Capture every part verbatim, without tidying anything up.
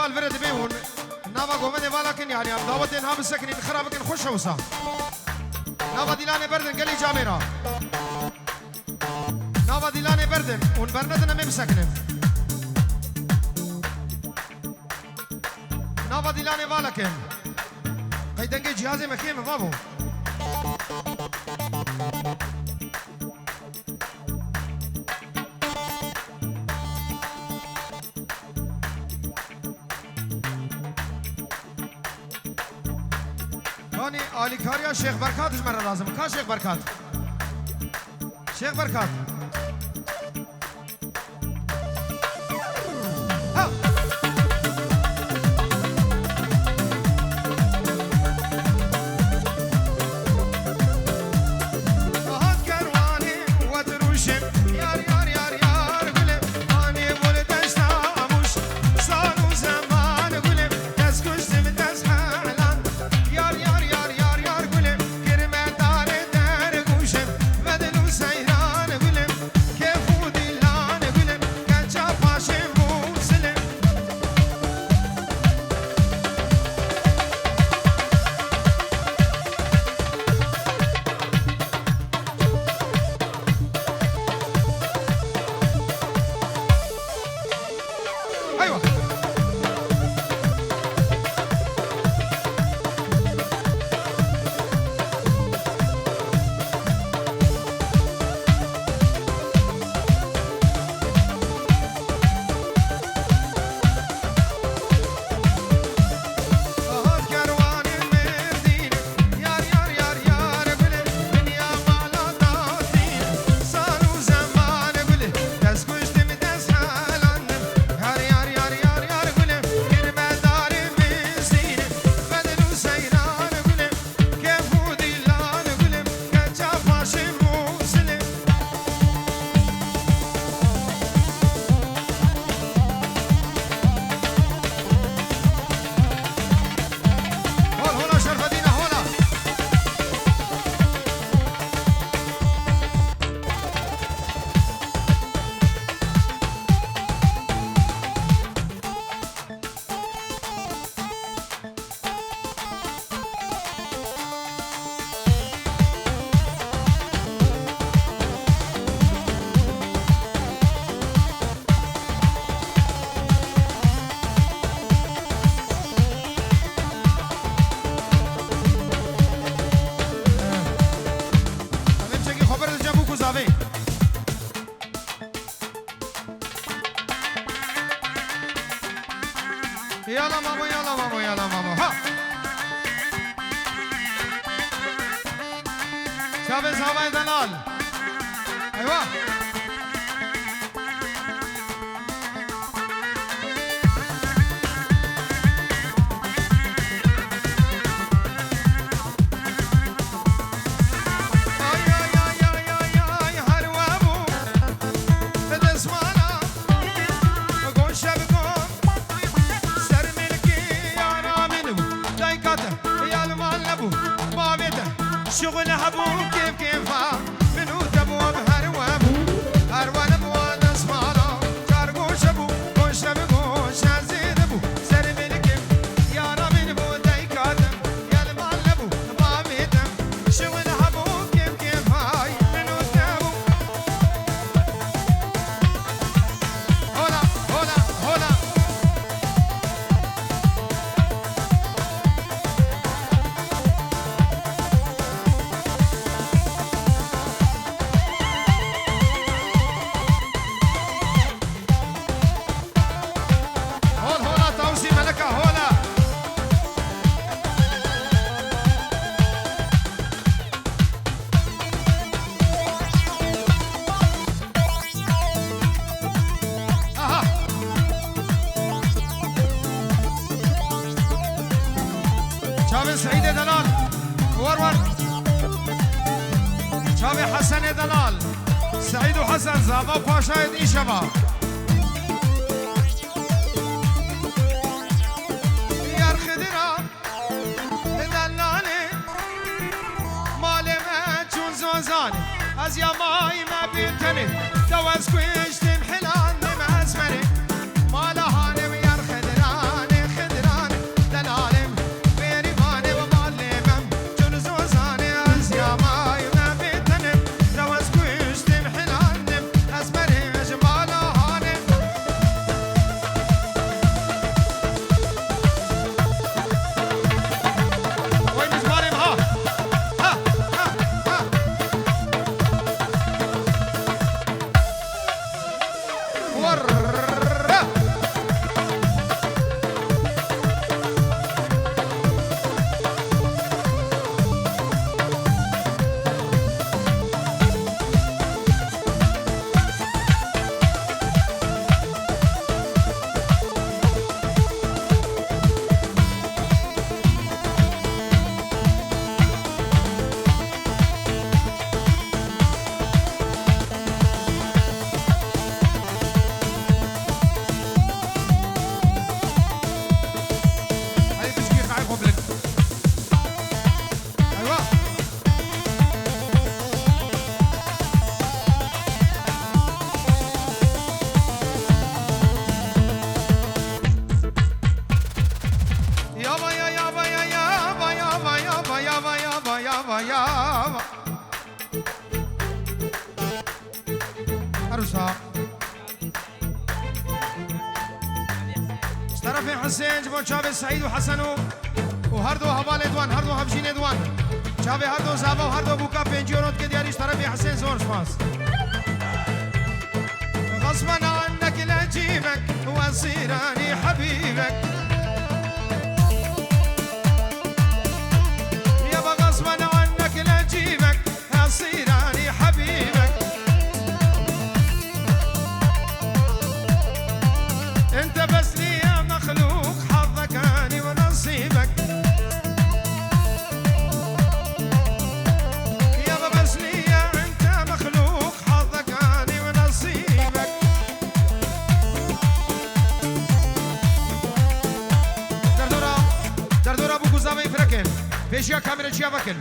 Al vire dibê hûn nava govendê vala kin, yanî em dawetên ha bisekinîn, xira bikin xweş e wisa. Nava dîlanê berdin gelî camêra. Nava dîlanê berdin, hûn bernedin em ê bisekinin. Nava dîlanê vala kin. Qey dengê cihazê me kêm e, vavo. Kanî alîkariya Şêx Berkat ji me re lazim. Ka Şêx Berkat? Şêx Berkat. Ha! Hat kerwanê we dirûşin, yar, yar, yar, yar, gulê, anê gul deşta amûş, sal û zeman gulê, dest kuştim, dest helan, yar, yar, yar, yar, yar, gulê, kirme darê dergûşim, vedil û seyran gulê, kêf û dîlan gulê, keça paşê mûsilê. Eywa. Hat kerwanê Mêrdîn, yar, yar, yar, yar, gulê, dinya mala tatîn, sal û zeman gulê, dest kuştim, dest helandim, yar, yar, yar, yar, yar, gulê, girmedarê Mêzdîn, bedel û seyran gulê, kêf û dîlan gulê, keça paşê Mûsilê. Hol, hola Şerfedîne, hola. Em ê çekî xwe berdin cem û ku zavê. Yala mamo, yala mamo, yala mamo. Ha! Çavê zavayê delal. Eywa! Ay, ay, ay, ay, ay, ay, her we bû. Destmala, goşe bi go. Ser milkî yara min bû. Dayka te, yal mal nebû. Bavê te, şixul hebû, kêf kêfa. Min û te bû, em her we bû. Her we nebû, destmala. Çar goşe bû, goşe bi goşe zêde bû. Ser milkî yara min bû, dayka te. Gel mal nebû, bavê te. Şiwin hebû, kêm kêm hay, min û te bû. Hola, hola, hola. Hol, hola, Tawsî Meleka, hola. Aha. Çavê Seîdê Delal. War war. Çavê Hesenê Delal. Seîd û Hesen, zava û paşayê din şeva. Yar Xidira, delalê, malê me çûn zozanê. Ez ya mayî me bê tenê. Dew ez kuştim, hilandim ez merê. Mala hanê wî yar Xidiranê. Sa. Ji terefê Hisên, ji bo çavê Seîd û Hesen û, û her du hevalê di wan, her du hevjînê di wan. Çavê her du zava û her du bûka pêncî euro dike diyarî ji terefê Hisên, zor spas. غصبا عنك لجيبك واسيراني حبيبك. يابا غصبا عنك لجيبك اسيراني حبيبك. انت بس لي يا مخلوق حظك اني ونصيبك. يابا بس لي يا انت مخلوق حظك اني ونصيبك. Derdora, derdora bû ku zavê firekin. Pêşiya kamera çiya vekin.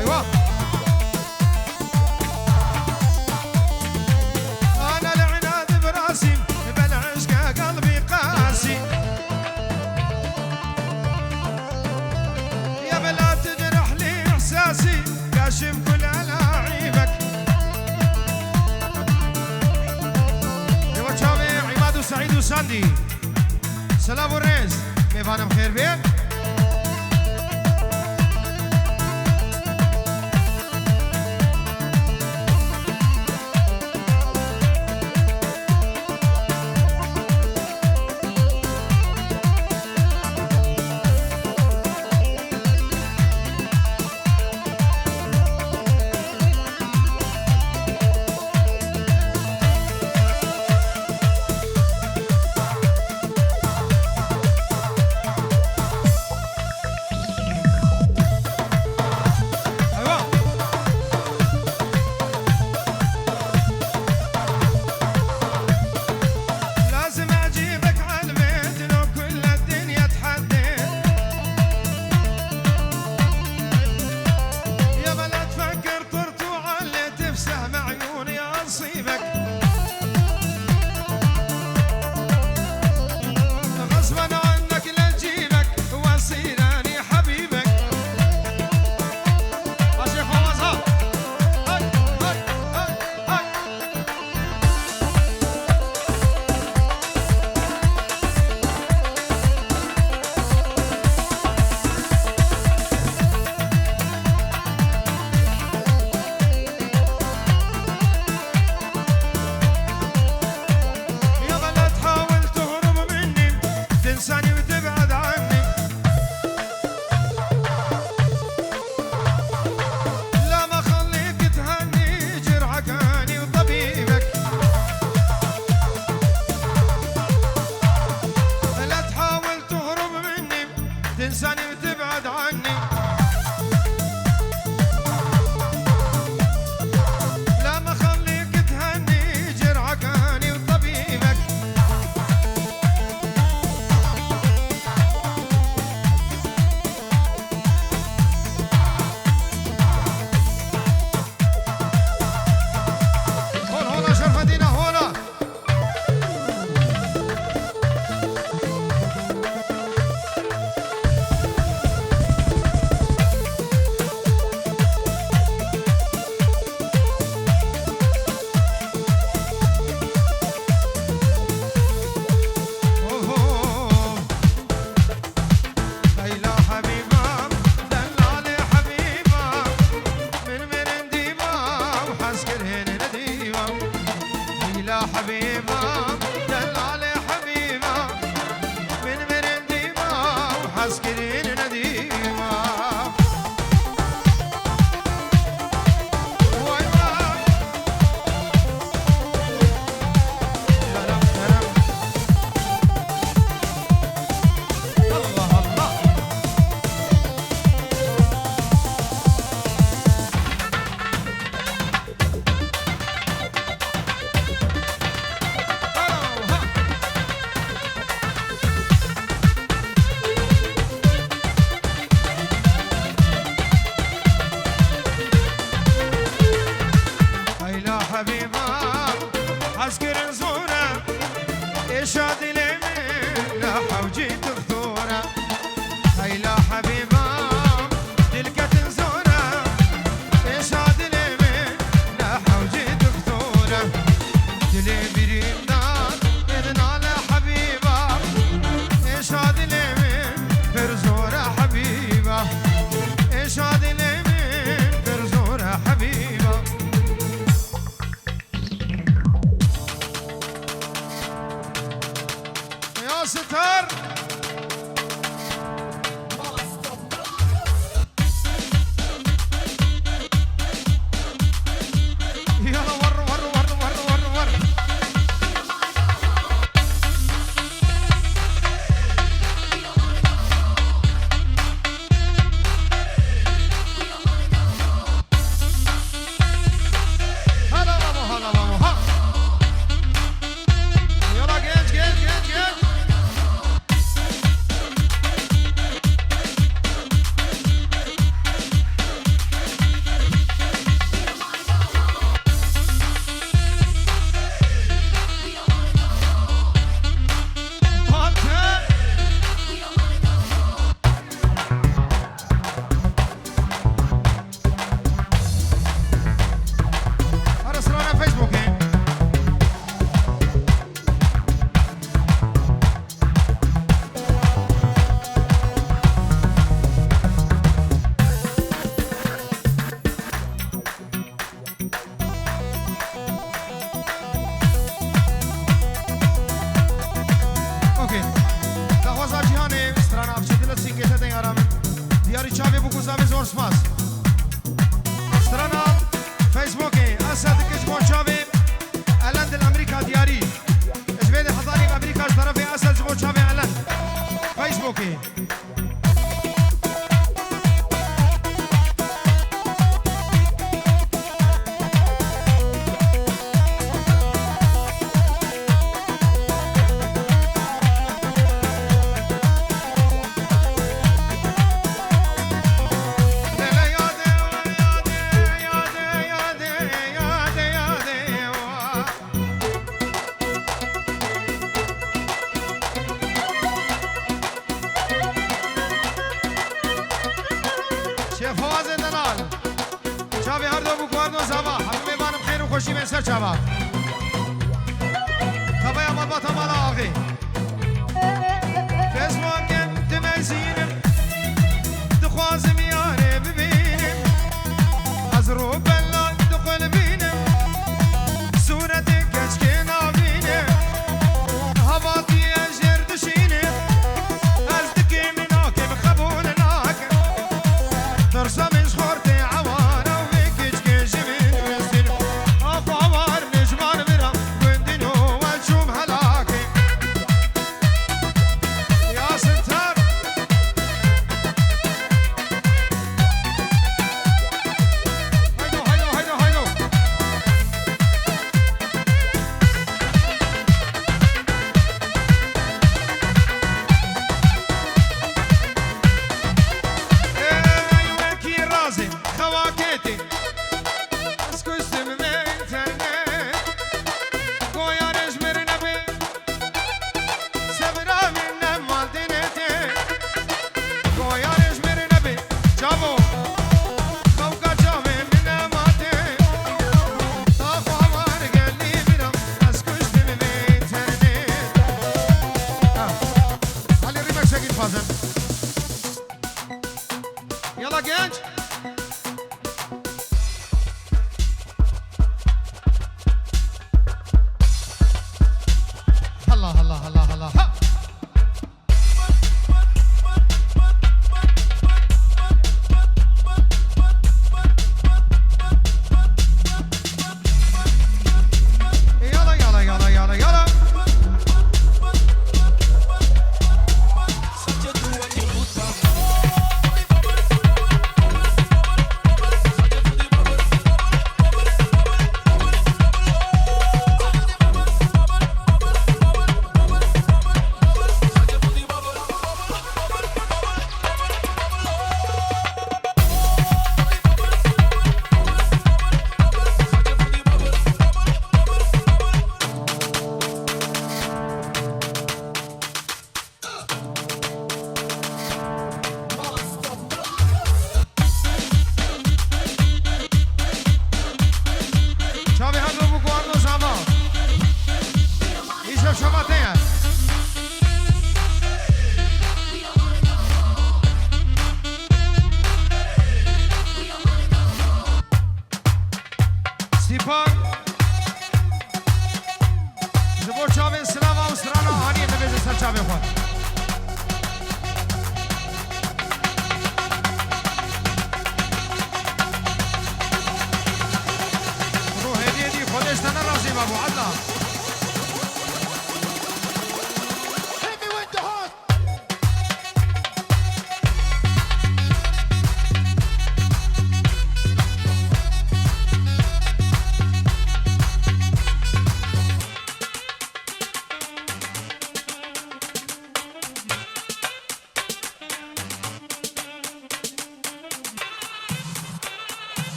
Eywa. Ana li inad bi rasî, bel eşke kalbî qasî. Ya bela tecreh lî ihsasî, kaşif kul elaîbek. Ewa çavê Îmad û Seîd û Sandî. Silav û rêz. Mêvanim xêr bên. لازم أجيبك عالبيت لو كل الدنيا تحدد. يا بلا تفكر طرت وعليت في سهم عيوني أصيبك. غصبا عنك لجيبك وأصير أني حبيبك. ماشي فواز، ها. هاي، هاي، هاي، هاي. يلا لا تحاول تهرب مني، تنساني وتبعد عني. لا ما خليك تهني جرحك اني وطبيبك. لا تحاول تهرب مني، تنساني وتبعد عني. لا ما خليك تهني جرحك اني وطبيبك. هون، هون، شرف دينا، هون. أيلا حبيبة، دلالي حبيبة، من مرن ديما وحسكر هنا ديما. أيلا حبيبة، دلالي حبيبة، من مرن ديما وحسكر هنا ديما. Spas. Strana Facebookê, Esed Kiç ji bo çavê Elend li Amerîka diyarî. Ji vê de hezarê Amerîka ji terefê Esed ji bo çavê Elend. Facebookê. Şêxwazê delal. Çavê her do bû ku her do zava. Hemû mêvanê bi xêr û xweşî bên ser çava. Tavaya malbata mala axê. Fezwakem dimezînim, dixwazim yarê bibînim. Ez rû bela diqulbînim, sûretê keçkê nabînim. Havatiye jêr dişînim, ez dikêm nakim, qebûl nakim. Tirsa min ji xortê ewara wê keçkê ji min westîn. Ax awar nijmar bira gundîn û we çûm helakê. Yasin Tar. Haydo, haydo, haydo, haydo. Ey wekî razê, xewa ketê. Ez kuştim vê ternê. Goyarê ji mir nebê. Sebra min nema dinê tê. Goyarê ji mir nebê. Çavo. Xewka çavê min nema tê. Taxwa war gelî bira. Ez kuştim vê ternê. Ha. Halî remixekî dixwazim. Yala genç. Allah, Allah, Allah, Allah. Ha! Yala, yala, yala, yala, yala. Çavê her do bû guardo zava. Îşev şeva te ye. Stîpan. Ji bo çavên silava û strana anî dibêje ser çavê xwe. Ruh hêdî hêdî Xwedê ji te ne razî mabû, Ednan.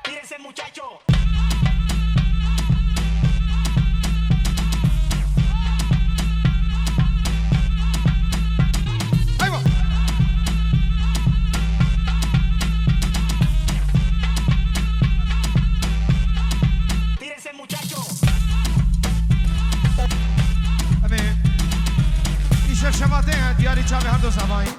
Tírense, muchacho. Aywa. Tírense, muchacho. Em ê îşev şeva te ye, diyarî çavê her do zavayî.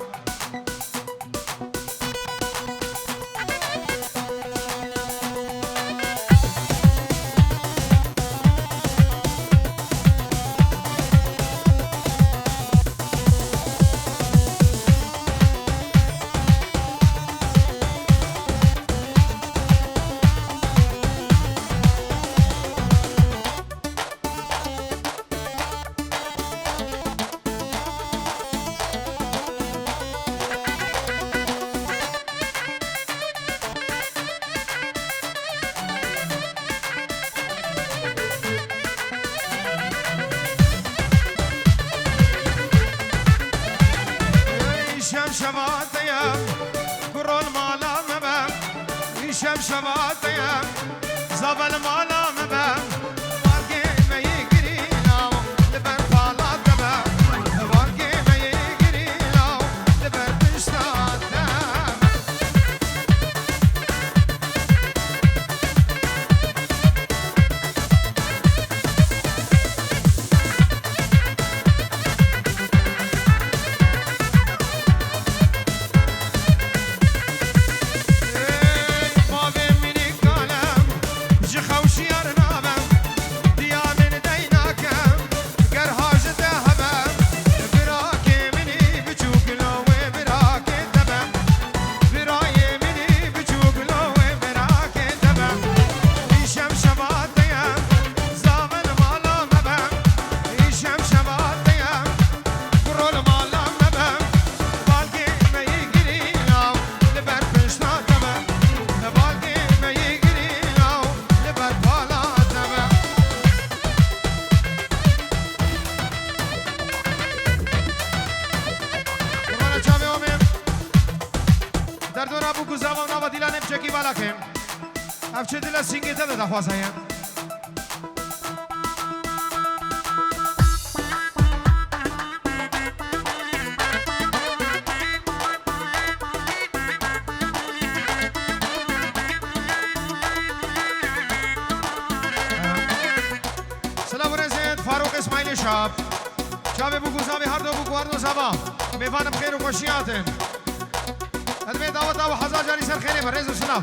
Mala me be, balgê me yê girî law, li ber pala te be. Balgê me yê girî law, li ber pişta te be. Ey, bavê min ê kalem, ji xew şiyar nabem, diya min dey nakem, ger ha ji te hebem, birakê min î biçûk lo wê birakê te be, birayê min î biçûk lo wê birakê te be. Îşem şeva te ye, zaven mala me be, îşem şeva te ye. Kurol mala me be, balgê me yê girî law, li ber pişta te be. Balgê me yê girî law, li ber pala te be. Qurbana çavê omê. Derdora bû guzava nava dîlanê biçekî balakê. Ev çi dila singê te de daxwaza ye? Silav û rêzên Farûq Îsmaîlê Şap. Çavê bû guzavê herdo bû guhardo zava. Mêvanim xêr û xweşî hatin. Ez vê daweta we hezar carî ser xêrê be, rêz û silav.